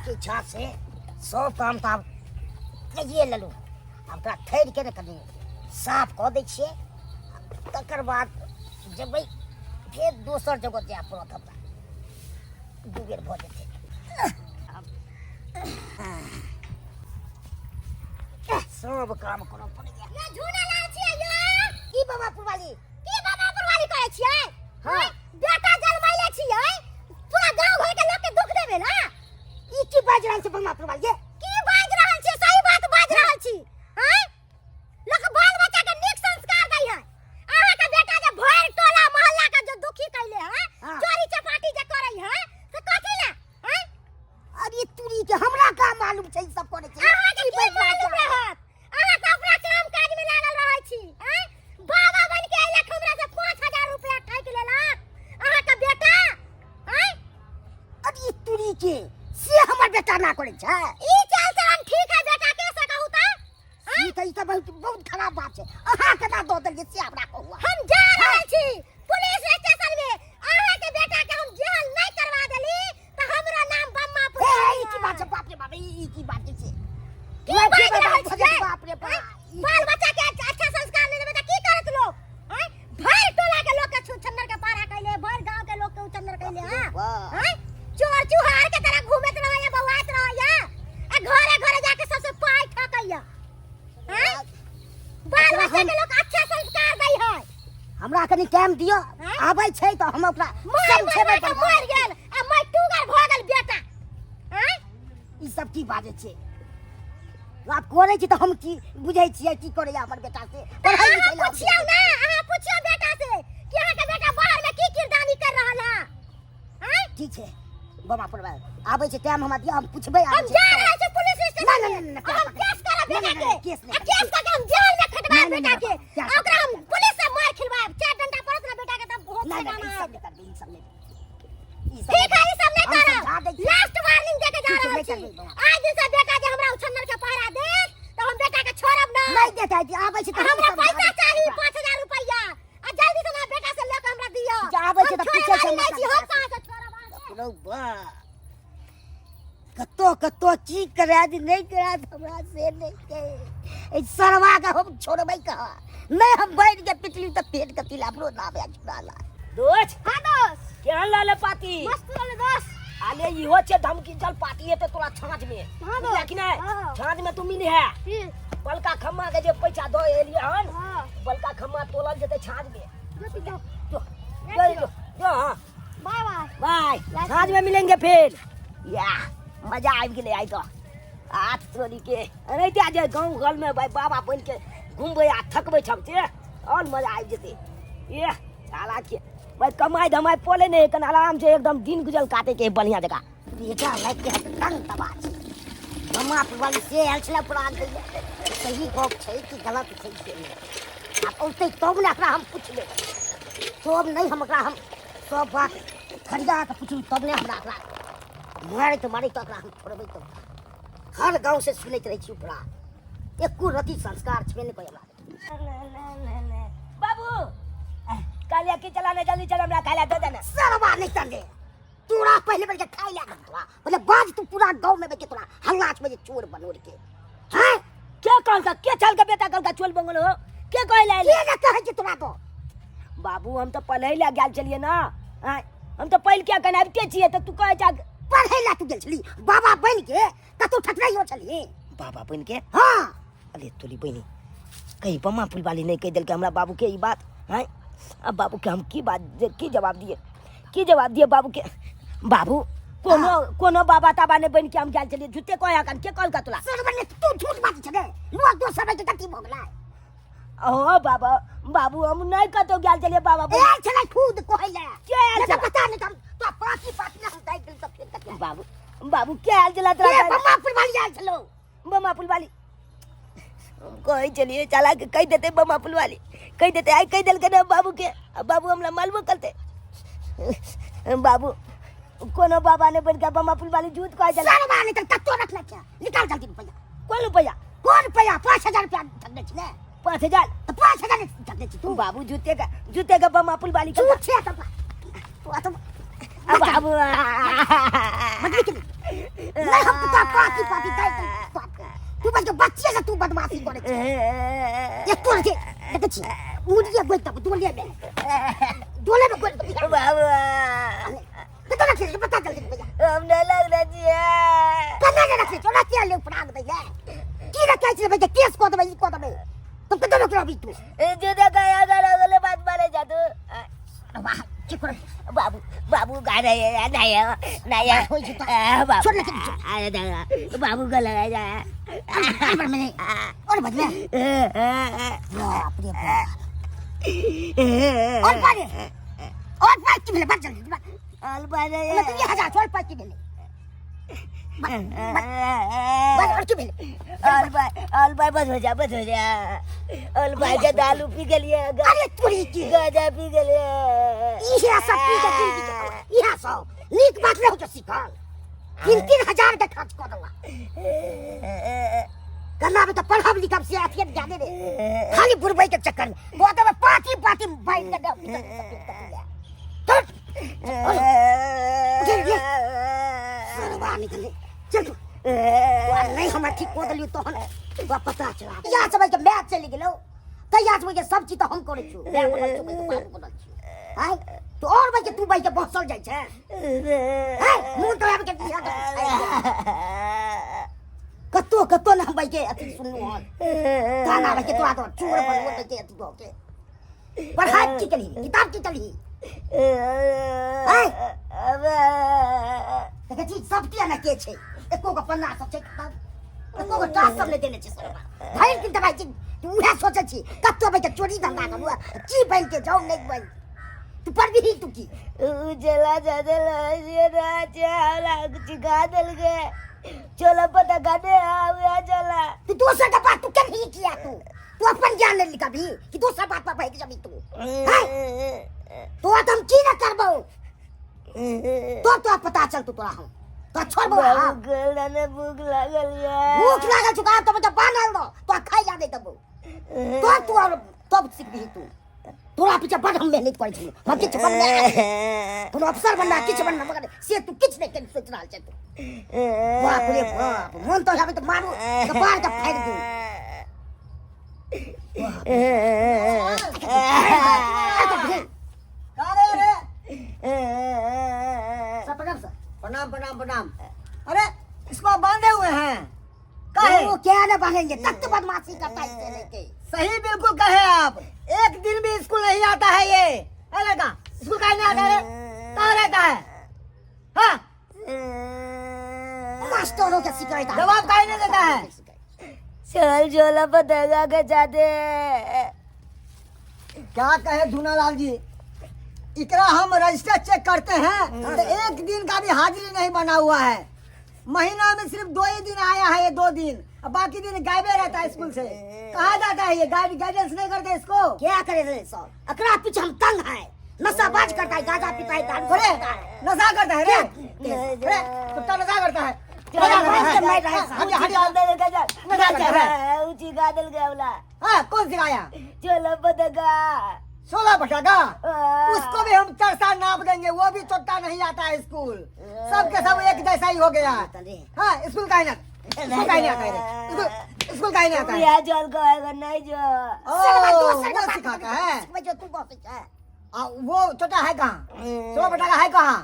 भगवानके इच्छासँ सब काम तऽ आब कैए लेलहुँ। आब तोरा थैरके ने कनि साफ कऽ दै छियै, तकर बाद जेबै फेर दोसर जगह जाय पड़त हमरा, 2 बेर भऽ जेतै। सब काम करऽ पड़ैया। ये झूला लाल छियै यो। की बाबा पुरवाली? की बाबा पुरवाली कहै छियै? हाँ। बेटा जन्मैले छियै, पूरा गांव घर के लोग के दुख देबे ना। ई की बाजि रहल छै बाबा पुरवाली? ये की बाजि रहल छी? सही बात बाजि रहल छी। हैं? लोक बाल बच्चा के नीक संस्कार दै है। अहाँ के बेटा जे भरि टोला मोहल्ला के जो दुखी कैले है, हाँ। चोरी चपाटी जे करै है, से कथी ला? हैं? अरे तुरी के हमरा का मालूम छै ई सब करै छै? अहाँ के की की बाजि रहल मालूम छै? रहत? अहाँ तऽ अपना काम काज में लागल रहै छी। हैं? बाबा बन के अइलक हमरा से 5000 रुपया ठकि लेलक अहाँ के बेटा। हैं? अरे तुरी के से हमर बेटा ना करै छै। ई चाल चलन ठीक है बेटा के, से कहू तऽ? ई तऽ बहुत बहुत खराब बात छै। अहाँ केना दऽ देलियै से हमरा कहू। हम जा रहल छी पुलिस स्टेशन में। अहाँ के बेटा के हम जेल नहीं करवा देली तऽ हमरो नाम बम्मा ए, पुलिस। ई की बात छै? बाप रे बाप, ई की बात छै? की बाप रे बाजि रहल बाप, छियै? बाप रे बाप, हैं? बाल बच्चा के अच्छा संस्कार नहीं देबै तऽ की करत लोग? हैं? भरि टोला के लोग के छुछंदर के पारा कैले, भरि गांव के लोग के उछंदर कैले। हां, वाह। हैं? चोर चुहार के तरह घूमत रहैया, बौआत रहैया, आ घरे घरे जाके सबसे पाई ठकैया। हैं? बाल एकरा बच्चा के लोग अच्छा संस्कार दै है। हमरा कनि टाइम दिअ, हैं? आबै छै तऽ हम ओकरा मार समझेबै। मार के मर गेल आ मैं टूगर भऽ गेल बेटा। हैं? ई सब की बाजै छै? आब करै छी तऽ हम की बुझै छियै की करैया हमर बेटा से? पढ़ै अहाँ लिखै लए पुछियौ ना, अहाँ पुछियौ बेटा से कि अहाँ के बेटा बाहर में की किरदानी कर रहल है। हैं? ठीक छै बाबा, पर आबै छै टाइम हमरा दिअ, हम पुछबै। आबै हम छै जा रहल छी पुलिस स्टेशन ना, में। ना, ना, ना, हम केस करब ना, बेटा ना, के। ना, केस नहीं आ केस करके हम जेल में खटवाएब ना, ना, बेटा ना, के। क्या आ ओकरा हम पुलिस से मार खिलवाएब। 4 डंडा पड़त ना बेटा के तब होश ना, ना, ठिकाना ई आएत। सब नहीं करबै, ई सब नहीं, ई सब ठीक है, नहीं। ई सब नहीं हम करब। समझा दै छी। लास्ट वार्निंग दे के जा ठीक छै, रहल नहीं छी। करबै बाबा। आज दिन से बेटा जे हमरा उछन्नर के पहरा देत तऽ हम बेटा के छोड़ब ना। नहीं देतै, जे आबै छै तऽ हम हमरा समझा पैसा दै छी। चाही 5000 रुपया, आ जल्दी से हमरा बेटा से लऽ के हमरा दिअ। जे आबै छै हम तऽ पूछै छै छोड़ै वाली नहि छी, हमरा। हम कहाँ से छोड़ब अहाँके? रौ बा, कतो कतो की करा दी नहीं करा दी हमरा से नहीं के। एहि सरवा के हम छोड़बै कहाँ? नहीं हम बैठ के पिटली तऽ पेट के तिला हमरो नाम है छुड़ाला। दोस्त। हाँ दोस्त। केहन रहले पाती? मस्त रहले दोस्त। आले इहो छे धमकी जल पाती है ते तोरा छाँच में। हाँ दोस्त। बुझला कि नहीं? हाँ। छाँच में तू मिल है। ठीक। बलका खम्मा के जे पैसा दो एलिए हन, हाँ। बलका खम्मा तोलल जेते छाँच में। जो तू जो। जो, जो, जो, जो, हाँ। Bye bye. बाय, साँझ में मिलेंगे फिर। या मजा आबि गेलै आइ तऽ। हाथ तोड़ी के एनाहिते जे गाँव घरमे भाइ बाबा बनि के घुमबै आ थकबै छम से आओर मजा आबि जेतै। ये हालांकि भाइ कमाइ धमाइ पड़ै नहि, कनि आराम से एकदम दिन गुजर काटैके है बढ़िआँ जकाँ। बेटा लागि के तंग तबाह छै। मम्मा वाली से आयल छलै प्राण दै लए। सही गप छै कि गलत छै से नहि। आब औतै तब ने एकरा हम पुछबै, तब नहि हम एकरा हम सब बात फरिया के पुछबै तब ने हमरा एकरा मारैत मारैत एकरा हम छोड़बै तब। हर गाँव से सुनैत रहै छी ओकरा एको रति संस्कार छेबे नहि करै हमरा। बाबू कालिया की चलाने जल्दी चल, हमरा खाय ला दे देना। सरवा नहीं चले तोरा पहले बेर के खाय ला तोरा मतलब बाज तू पूरा गांव में बेके तोरा हल्ला छ बजे चोर बनोर के। हैं? के कहलका? के चल के बेटा कहलका चोर बंगल हो? के कहला के ने कहै छै तोरा तो? बाबू हम तो पढ़ै ला गेल छलियै ना। हैं? हम तो पढ़ के कने आबिते छियै तऽ तू कहै छ पढ़ै ला तू गेल छली बाबा बन के कतौ ठकराइयो छली? बाबा बन के? हाँ। अरे तोरी बहिनी कहीं बम्मा फुलवाली नहीं कह दिलकै हमरा बाबू के ई बात। हैं? अब बाबू के हम की बात की जवाब दिए, की जवाब दिए बाबू के? बाबू कोनो कोनो बाबा ताबा नहीं बन के हम गेल छलियै, झूठे कहै हकन। के कहलका तोरा? सर बने तू झूठ बाजै छले, लोग दोसर के कथी भऽ गेलै? ओ बाबा बाबू हम नहीं कतौ गेल छलियै बाबा। ए छलै खुद कहै ले। के आयल नहीं तऽ छलै? पता नहीं तऽ हम तो पाकी पाकी हम दाइ गेल तऽ फेर कथी? बाबू बाबू के आयल छलै तोरा? के बम्मा फुलवाली आयल छलौ। बम्मा फुलवाली हम कहै छलियै चला के कहि देतै, बम्मा फुलवाली कहि देतै। आइ कहि देलकै ने बाबू के, आ बाबू हमरा मालबो करतै। बाबू कोनो बाबा नहि बनि के बम्मा फुलवाली झूठ कहै छलै। सरवा नहीं तऽ कतौ रखले छै, निकाल जल्दी रुपैआ। कोन रुपैआ? कोन रुपैआ? 5000 रुपैआ ठकने छी ने। 5000? तऽ 5000 ठकने छी तू। बाबू जूते के, जूते के बम्मा फुलवाली के झूठ छै तऽ तू तऽ बाबू बदली के नहीं हम तो पाती पाती दाई तू बस बच्चे से तू बदमाशी करे छे ये तोर के देखे छी मुड़िया गोइ तब डोले में डोले में गोइ बाबू कत रखे छे बता जल्दी भैया हम नहीं लगले छियै कना ने रखे छो रखे ले प्राण भैया की रखे छे भैया केस को देबै ई को देबै तुम कत रखे अभी तू जुदा गया गया बात मारे जा तू वाह की कर बाबू बाबू गा रहे हैं नहीं नहीं होई छै बाबू छोड़ लेकिन अरे दादा बाबू को लगा जा और मैंने और बजले बाप रे बाप और पारे और पाँच की भेलै बस जल्दी बस अल बारे मतलब ये हजार छोड़ पाँच की भेलै बस और की भेलै अल बाय अल बाय बस हो जा बस हो जा अल बाय के दारू पी गेलिए अरे तोरी के गाजा पी गेलिए इहे सब पी के जिंदगी के इहे सब नीक बात नहीं हो जो सीखल 3-3 हजार के खर्च कऽ देला कन्ना में तो पढ़ब लिखब से अथिए जाने रे खाली बुरबै के चक्कर में वो तो पाती पाती बाइक के दे सरवा निकले चल तू नहीं हमरा ठीक कऽ देलियौ तहन तोरा पता चला या समय के मैच चलि गेलौ तहिया समय के सब चीज तऽ हम करै छियौ माय बनल छियौ बाप बनल छियौ आँय तो और भाई के तू भाई के बसल जाइ छै आँय मुँह तो आबि के दिया कतो कतो ना भाई के अथी सुनलु हन गाना भाई के तोरा तो चोर बनबो के अथी भऽ के पढ़ाई की करी किताब की करी देखै छी सब किया ने के छै एको गो पन्ना सब छै किताब एको गो टास सब नहि देने छै सरवा भरि दिन दबाइ छी तू उएह सोचै छी कतौ बैठ के चोरी धंधा करू की बनि के जाउ नहि बनि तू पढ़बिही तू की उजला जादल चिका देलकै चलो पता गाने आवे चला तू दोसर के बात तू केनही किया तू तू अपन ज्ञान नहि लिखबही कि दोसर बात पर भागि जबही तू हैं तो हम की न करबौ तो तोरा पता चलतौ तोरा हम तो छोड़बौ हम भूख लागल ये भूख लागल छौ तऽ मतलब बान्हल रह तोरा खाइ ला नहि देबौ तो तू और तब सिखबिही तू तोरा पीछे बड़ हम मेहनत करै छी हम किछु बनना कोनो अफसर बनना किछु बनना मगर से तू किछु नहि करि सोचि रहल छै तू बाप रे बाप मन तऽ आबै तऽ मारू कपार के फाड़ि दू का रे रे सर प्रणाम सर प्रणाम प्रणाम प्रणाम अरे इसको बांधे हुए हैं काहे वो क्या ना बांधेंगे तक बदमाशी करता है इससे लेके सही बिल्कुल कहे आप एक दिन भी स्कूल नहीं आता है ये ए लड़का स्कूल काहे नहीं आता है कहाँ रहता है हाँ मास्टरों के शिकायत जवाब काहे नहीं देता है चल झोला पतंगा के जाते क्या कहे धुनालाल जी इकरा हम रजिस्टर चेक करते हैं तो एक दिन का भी हाजिरी नहीं बना हुआ है महीना में सिर्फ दो ही दिन आया है ये 2 दिन अब बाकी दिन गायबे रहता है स्कूल से कहाँ जाता है ये गाइड गाइडेंस नहीं करते इसको क्या करे रे सर अकरा पीछे हम तंग है नशाबाज करता है गांजा पीता है दारू अरे पीता है नशा करता है रे अरे कुत्ता नशा करता है नशा करता है, हट जा, हट जा। नशा करता है चिका दिल गया बोला हाँ कौन सिखाया चलो पतंगा 16 पटाखा उसको भी हम चरसा नाप देंगे वो भी चोट्टा नहीं आता है स्कूल सबके सब एक जैसा ही हो गया है हाँ स्कूल का ही ना स्कूल का ही नहीं आता है रे। स्कूल स्कूल का ही नहीं आता है यहाँ चल को आएगा नहीं जो ओ, वो सिखाता है जो तू बहुत है वो छोटा है कहाँ 16 पटाखा है कहाँ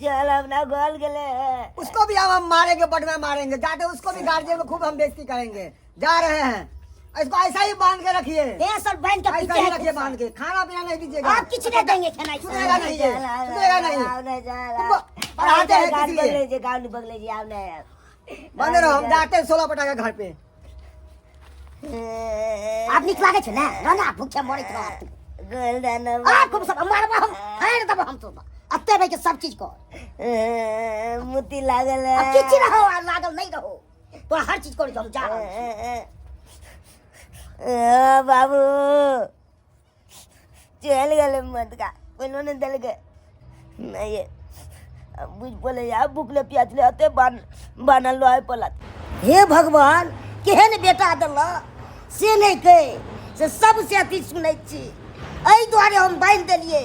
चल अपना गोल गले उसको भी हम मारेंगे बट में मारेंगे जाते उसको भी गार्जियन को खूब हम बेइज्जती करेंगे जा रहे हैं इसको ऐसा ही बांध के रखिए ए सर बांध के ऐसा पीछे ही है रखिए बांध के खाना पीना नहीं दीजिएगा आप किसी नहीं देंगे खाना सुनेगा नहीं ये सुनेगा नहीं तुमको पढ़ाते हैं किस लिए गाँव बगले जी आओ नहीं बंद रहो हम जाते हैं 16 पटाखा घर पे आप निक लागे छै ने रहना भूखे मरैत रह तू गोल आप खूब सब मारबा हम फाड़ देबो हम तो अत्ते भाई के सब चीज को मोती लागल अब किछु रहो आ लागल नहीं रहो तोरा हर चीज करै हम जा रहल छी बाबू चल गए मत का कोनो ने दल गए नहीं बुझ बोले यार भूखले प्यासले आते बान बानल लोहे पलत हे भगवान केहन बेटा देल से नहि कहि से सबसे अथी सुनै छी एहि दुआरे हम बान्हि देलियै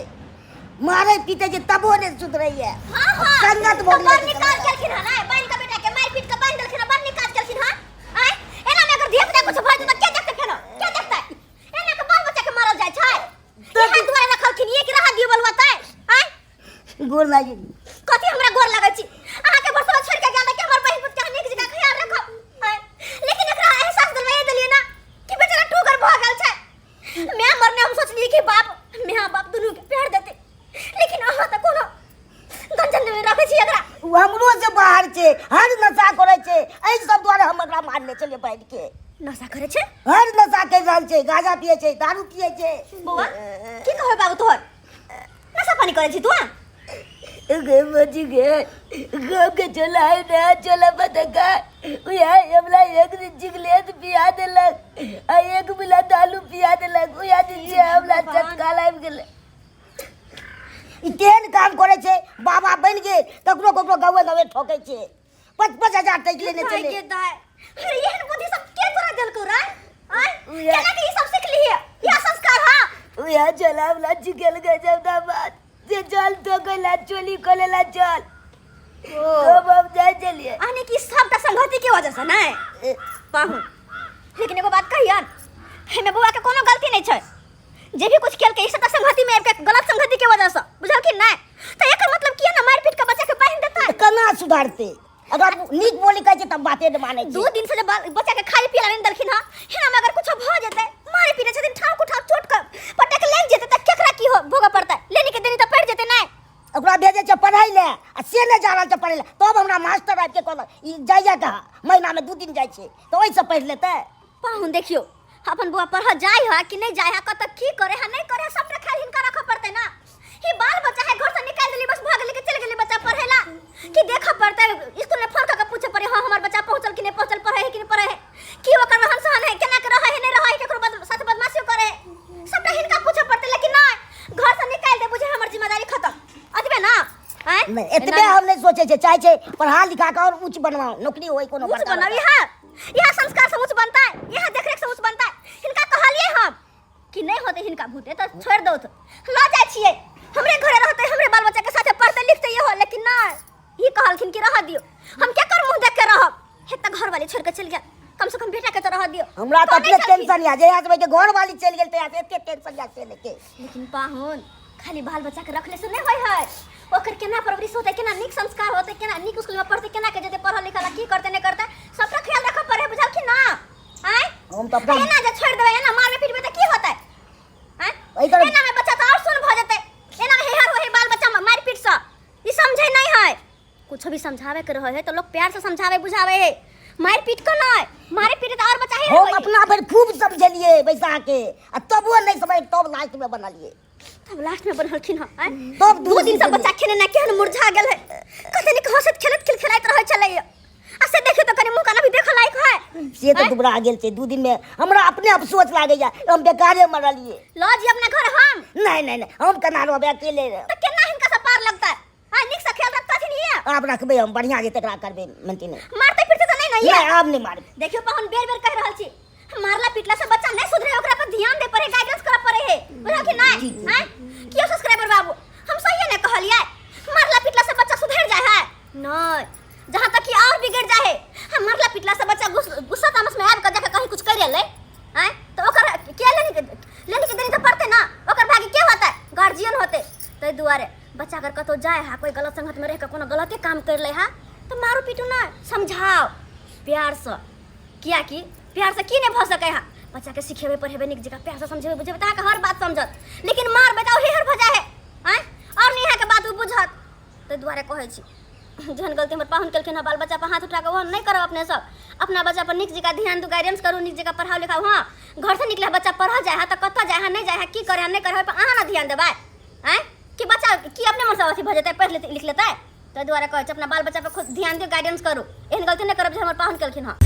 मारै पीटै छै तबो नहि सुधरैया। हां हां, संगत तो भऽ बड़ गेलै। नीक काज केलखिन हन, आय बान्हि के बेटा के मारि पीट के बान्हि देलखिन हन, बड़ नीक काज केलखिन हन। आय एना में अगर धिया पुता कुछ भऽ जेतै त के देखतै? फेरो के देखतै? एना के बाल बच्चा के मारल जाइ छै? इएह दुआरे रखलखिन ये कि रहा दियौ बलुआ तै। आय गोर लागि। कथी हमरा गोर लगै छी? अहाँके बरसवा छोड़ि के गेल कि हमर बहिन पुत के अहाँ नीक जकाँ ख्याल राखब। आय लेकिन एकरा एहसास दिलवाइए देलियै ना कि बेचारा टूगर भऽ गेल छै। मैं मरने हम सोचलियै कि बाप मैं बाप दुनू के प्यार देते, लेकिन अहाँ तऽ कोनो गंजन में रखै छी एकरा। ओ हमरो से बाहर छै, हर नशा करै छै, एहि सब दुआरे हम एकरा मारने छलियै बान्हि के। नशा करै छै? हर नशा करि रहल छै, गांजा पियै छै, दारू पियै छै। बौआ की कहबै बाबू, तोहर नशा पानी करै छी तू? गे बची गे, गाँव के चला है ना चला बतका उया हमरा एक दिन चिकलेट पिया देलक आ एक बिला दालू पिया देलक, उया दिन से हमरा चटका लागि गेलै। ई तेहन काम करै छै, बाबा बनि गेल, ककरो ककरो गौए गौए ठोकै छै, 5-5 हजार टकि लेने दाय छलै। के दाय, अरे एहन बुद्धि सब के तोरा देलकौ रे? आय उया। केना के ई सब सिखलिही? इएह संस्कार हा? उया चला वाला चिकल गजब से चल तो गला चोली कोलेला चल तो हम जाय चलिए। यानी कि सबटा संगति के वजह से नहीं पाहु। लेकिन एगो बात कहियन, एहिमे बौआ के कोनो गलती नहीं छै। जे भी कुछ केलकै ई सबटा संगति में आबि के गलत संगति के वजह से, बुझलखिन नहीं? तऽ एकर मतलब किया ना मारि पीट के बच्चा के बान्हि देतै? केना सुधारतै? अगर नीक बोली कहै छै तब बाते नहि मानै छै। 2 दिन से जे बाल बच्चा के खाए पिए ला नहीं देलखिन हँ, हेना में अगर कुछ भऽ जेतै, मारे पीटे छथिन, ठाव कुठाव चोट के पटक लागि जेतै तऽ केकरा की हो भोगऽ पड़तै? लेनी के देनी तऽ पड़ि जेतै नहीं? ओकरा भेजै छै पढ़ै लए आ से नहि जा रहल छै पढ़ै लए, तब हमरा मास्टर आबि के कहलक ई जाइए कहाँ, महीनामे 2 दिन जाइ छै तऽ ओहिसँ पढ़ि लेतै। पाहुन देखियौ, अपन बौआ पढ़ऽ जाइ है कि नहीं जाइ है, कतऽ की करे है नहीं करे है, सबटा ख्याल हिनका रखऽ पड़तै ना। ही बाल बच्चा है, घर से निकाल देली बस भऽ गेलै कि चलि गेलै बच्चा पढ़ै ला? कि देखऽ पड़तै, स्कूल में फोन कऽ के पूछे पड़े, हाँ हमर बच्चा पहुँचल कि नहीं पहुँचल, पढ़े है कि नहीं पढ़े है, की ओकर रहन सहन है, केना के रहै है नहीं रहै है, केकरो साथ बदमाशी करे है, सबटा हिनका पूछे पड़तै। लेकिन नहीं, घर से निकाल दे बुझे हमर जिम्मेदारी खत्म, अतबे ना? आँय? नहि, एतबे हम नहि सोचै छै, चाहै छै पढ़ा लिखा कऽ आओर उच्च बनवाउ, नौकरी होइ कोनो ऊँच बड़का बनाबी। बड़का। हाँ, यह संस्कार से ऊँच बनता है, यह देखरेख से ऊँच बनता है। हिनका कहलिए हम कि नहीं होते हिनका भूते तो छोड़ दो, लऽ जाइ छियै हमरे घरे रहते, हमरे बाल बच्चा के साथे पढ़ते लिखते ये हो। लेकिन ना, ई कहलखिन कि रह दियो, हम क्या कर मुंह देख के रहब? एक तऽ घर वाले छोड़ के चल गया, कम से कम बेटा के तो रह दियो। हमरा तऽ कहने अपने छलखिन। टेंशन या जहिया से के घर वाली चलि गेल तहिया से एते टेंशन या से लेके। लेकिन पाहुन, खाली बाल बच्चा के रखले से नहीं होय है। ओकर केना परवरिश होतै, केना नीक संस्कार होतै, केना नीक स्कूल में पढ़तै, केना के जेतै पढ़ल लिखल, की करतै नहीं करतै, सबटा ख्याल रखऽ पड़े, बुझलखिन ना? आँय हम तऽ अपना एना जे छोड़ि देबै, एना मारबै पीटबै तऽ की होतै? आँय एहि तरह- एना में बच्चा तऽ आओर सुन भऽ जेतै। एना में हेहर होय बाल बच्चा में मारि पीट सँ। ई समझै नहीं है। कुछ भी समझावे के रहे है तो लोग प्यार से समझावे बुझावे है, मारि पीट के नहीं। मारे पीटे तऽ आओर बच्चा हेहर हम होय। अपना भरि खूब समझेलियै बैसा के आ तबो नहि समझ, तब लास्ट में बनलियै। तब लास्ट में बनलखिन हँ? आँय? तब 2 दिन से बच्चा खेने ना केहन मुरझा गेल है। कते नीक हंसैत खेलैत खिलखिलाइत रहै छलै आ से देखियौ तऽ कनि मुँह कान अभी देखऽ लायक है? से तऽ आँय? दुबरा गेल छै 2 दिन में। हमरा अपने अफसोस लागैया, हम बेकारे मरलियै। लऽ जी अपना घर हम। नहि नहि नहि, हम केना रहबै अकेले? तऽ केना हिनका से पार लगतै? आँय, नीक से ख्याल रखतथिन ये? आब रखबै हम बढ़िया जे तकरा करबै मेंटेन। मारते पीटते तऽ नहीं ना ये? नहि, आब नहि मारबै। देखियौ पाहुन, बेर बेर कहि रहल छी, मारला पीटला से बच्चा नहीं सुधरे। ओकरा पर ध्यान दे पड़े, गाइडेंस करऽ पड़े है, बुझल कि नहीं? जी, जी। आँय कियो सब्सक्राइबर बाबू, हम सही ने कहलियै? मारला पीटला से बच्चा सुधर जाए है नहीं, जहाँ तक कि और बिगड़ जाए है। हम मारला पीटला से बच्चा गुस्सा तामस में आबि कऽ जाके कहीं कुछ कर ले, आँय, तऽ ओकर के लेनी लेनी के देनी तऽ पड़तै ना। ओकर भागी के होतै? गार्जियन होतै। ताहि दुआरे बच्चा अगर कतौ जाए है, कोई गलत संगत में रह के कोनो गलते काम कर ले है, तऽ मारू पीटू ना, समझाओ प्यार से। कियाकि प्यार से की नहीं भऽ सकै है? बच्चा के सिखेबै पढ़ेबै नीक जकाँ, प्यार से समझेबै बुझेबै तऽ अहाँके हर बात समझत। लेकिन मारबै तऽ हेहर भऽ जाइ है, आँय, आओर नहि अहाँके बात ओ बुझत। ताहि दुआरे कहै छी, जेहन गलती हमर पाहुन केलखिन हँ बाल बच्चा पर हाथ उठा कऽ, ओहन नहि करब। अपने सब अपना बच्चा पर नीक जकाँ ध्यान दू, गाइडेंस करू, नीक जकाँ पढ़ाउ लिखाउ। हँ, घर से निकले बच्चा पढ़ऽ जाइ है तऽ कतऽ जाइ है, नहि जाइ है, की करे है, नहि करे है, ओहि पर अहाँ ने ध्यान देबै? आँय, कि बच्चा की अपने मनसँ अथी भऽ जेतै, पढ़ि लेतै लिख लेतै? ताहि दुआरे कहै छी, अपना बाल बच्चा पर खुद ध्यान दियौ, गाइडेंस करू। एहन गलती नहि करब जे हमर पाहुन केलखिन हँ।